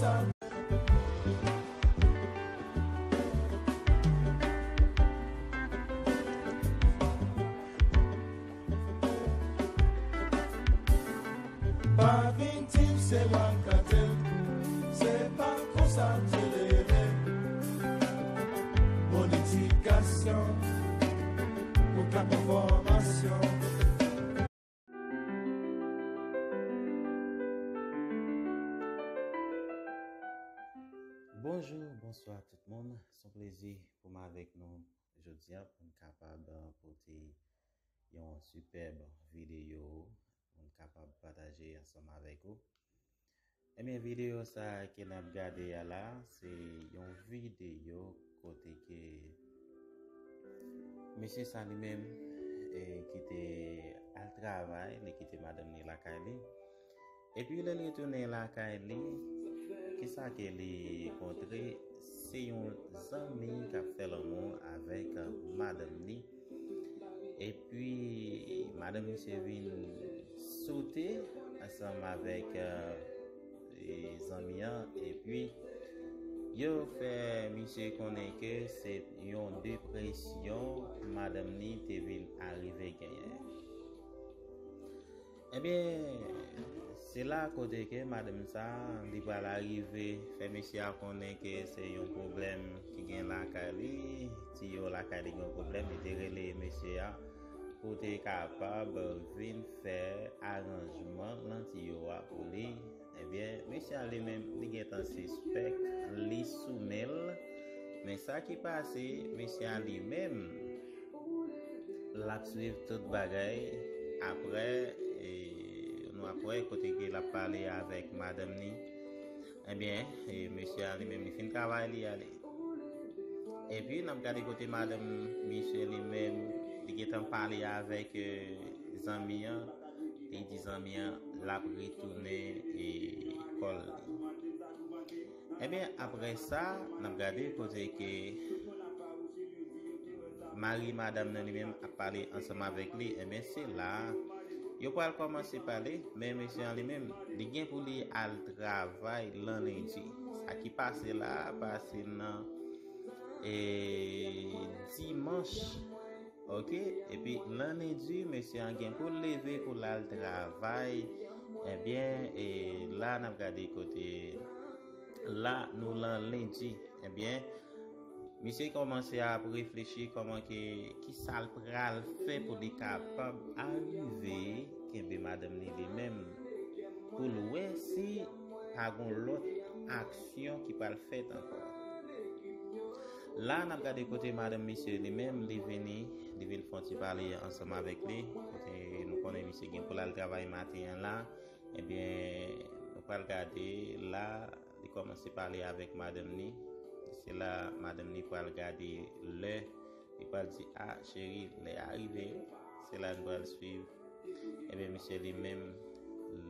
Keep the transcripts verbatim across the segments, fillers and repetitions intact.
Pa vin di m se mwen k plante l, se pa konsa m te leve. Bon edikasyon, pou k ap pran fòmasyon. Bonjou, bonswa tout moun. Se yon plezi pou m avèk nou jodi a, pou n kapab, eh, pote yon sipèb videyo pou n kapab pataje ansanm avèk ou. Ebyen, videyo sa a ke n ap gade a la, se yon videyo kote ke mesye sa li menm, eh, ki te al travay, li kite madanm li lakay li. Epi lè l retounen lakay li, kisa ke li kontre? Se yon zanmi k ap fè lanmou avèk madanm li. Epi, madanm misye vin sote ansanm avèk, eh, e zanmi an. Epi, yo fè misye konnen ke se yon depresyon madanm li te vin arive genyen. Ebyen, se la kote ke madanm sa, li pral arive fè mesye a konnen ke se yon pwoblèm ki gen lakay li, tiyo lakay li gen yon pwoblèm, li te rele mesye a pou te kapab vin fè aranjman nan tiyo a pou li. Ebyen, mesye a li menm, li gentan sispèk, li sou men l. Men sa ki pase, mesye a li menm, l ap swiv tout bagay. Apre, e, nou ap wè kote ke l ap pale avèk madanm ni. Ebyen, e, mesye a li menm, li fin travay, li ale. Epi, n ap gade kote madanm misye li menm, li gentan pale avèk, e, zanmi an. Li di zanmi an, l ap retounen, e, kò l li. Ebyen, apre sa, n ap gade kote ke mari madanm nan li menm ap pale ansanm avèk li. Ebyen, se la, yo pral kòmanse pale, men mesye an li menm, li gen pou li al travay lanlendi. Sa ki pase la a, pase nan, e, dimanch. Oke, epi lanlendi, mesye an gen pou l leve pou l al travay. Ebyen, e, la n ap gade kote, la nou lanlendi. Ebyen, misye kòmanse ap reflechi kòman ke, ki sa l pral fè pou li kapab arive kenbe madanm li li menm, pou l wè si pa gon lòt aksyon ki pral fèt ankò. La, n ap gade kote madanm misye li menm, li vini, li vin fè yon ti pale ansanm avèk li, kote nou konnen misye gen pou l al travay maten an la. Ebyen, nou pral gade la, li kòmanse pale avèk madanm ni. Se la, madanm ni pral gade lè, li pral di, "A, cheri, lè a rive." Se la, nou pral swiv. Ebyen, misye li menm,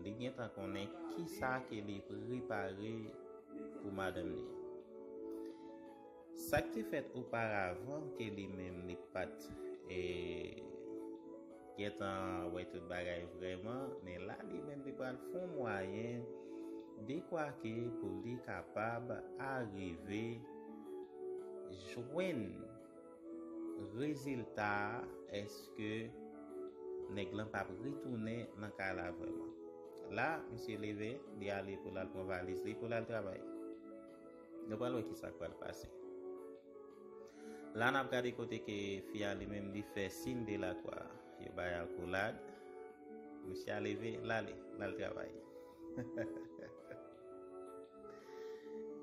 li gentan konnen kisa ke li prepare pou madanm ni. Sa k te fèt oparavan ke li menm li pa t, e, gentan wè tout bagay vrèman, men la li menm li pral fè yon mwayen dekwa ke pou li kapab arive jwenn rezilta a, èske nèg lan p ap retounen nan kay la vrèman. La, misye leve, li ale pou l al pran valiz li, pou l al travay. Nou pral wè kisa k pral pase. La, n ap gade kote ke fi a li menm li fè siy de lakwa. Yo bay akolad. Misye a leve, l ale, l al travay.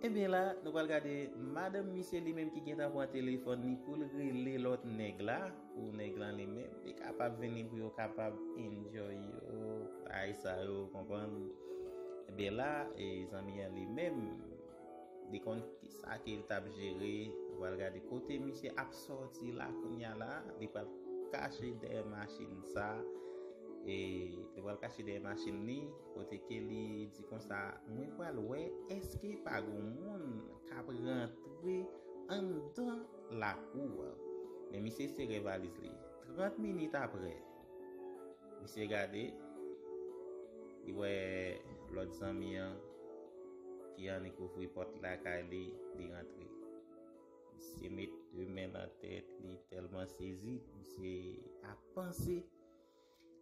Ebyen la, nou pral gade madanm misye li menm ki gentan pran telefòn li pou l rele lòt nèg la, pou nèg lan li menm, li kapab vini pou yo kapab enjoy yo, bagay sa yo, konprann? Ebyen la, e zanmi an li menm, li konn kisa ke l t ap jere, nou pral gade kote misye ap sòti la kounye a la, li pral kache dèyè machin sa, e li pral kache dèyè machin li, kote ke li di konsa, "Mwen pral wè èske pa gon moun k ap rantre anndan lakou an." Men misye sere valiz li. Trant minit apre, misye gade, li wè lòt zanmi an Yannick ouvri pòt lakay li, li rantre. Misye met de men nan tèt, li tèlman sezi, misye ap panse,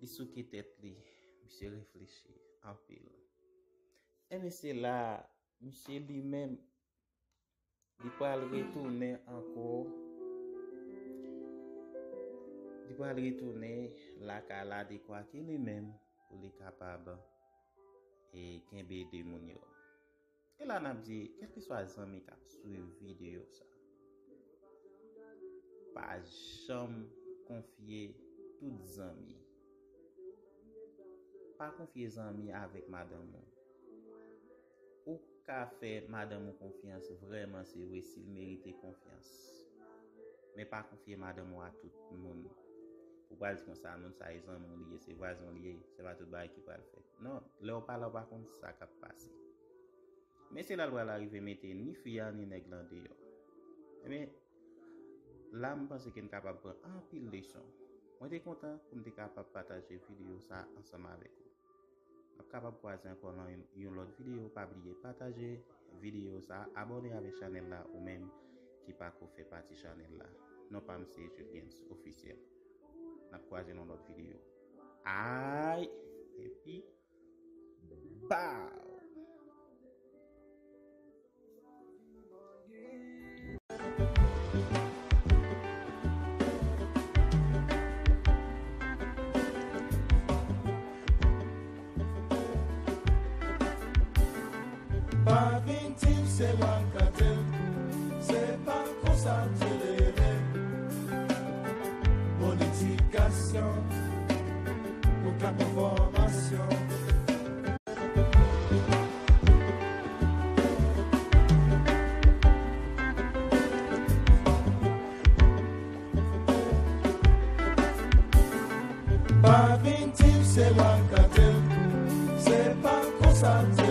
li souke tèt li, misye reflechi anpil. E misye la, misye li menm, li pral retounen ankò, li pral retounen lakay la dekwa ke li menm pou li kapab e kenbe de moun yo. E la n ap di, kèlkeswa zanmi k ap swiv videyo sa, pa janm konfye tout zanmi. Pa konfye zanmi avèk madanm ou. Ou ka fè madanm ou konfyans vrèman, se vre, si l merite konfyans. Men pa konfye madanm ou a tout moun. Ou pral di konsa, moun sa e zanmi w li ye, se vwazen w li ye, se pa tout bagay ki pral fèt. Non, lè w pa la, w pa konn sa k ap pase. Men se la l pral arive mete ni fi a, ni nèg lan deyò. Ebyen, la m panse ke n kapab pran anpil leson. Mwen te kontan pou m te kapab pataje videyo sa ansanm avèk ou. N ap kapab kwaze ankò nan yon, yon lòt videyo. Pa bliye pataje videyo sa, abòne avèk chanèl la ou menm ki pako fè pati chanèl la. Non pa m se Juliens Officiel. N ap kwaze nan lòt videyo. Ay! Epi, baw! Pa vin di m se mwen k kante l, se pa konsa m te leve. Bon edikasyon, pou k ap bon fòmasyon. Pa vin di m se mwen k kante l, se pa konsa m te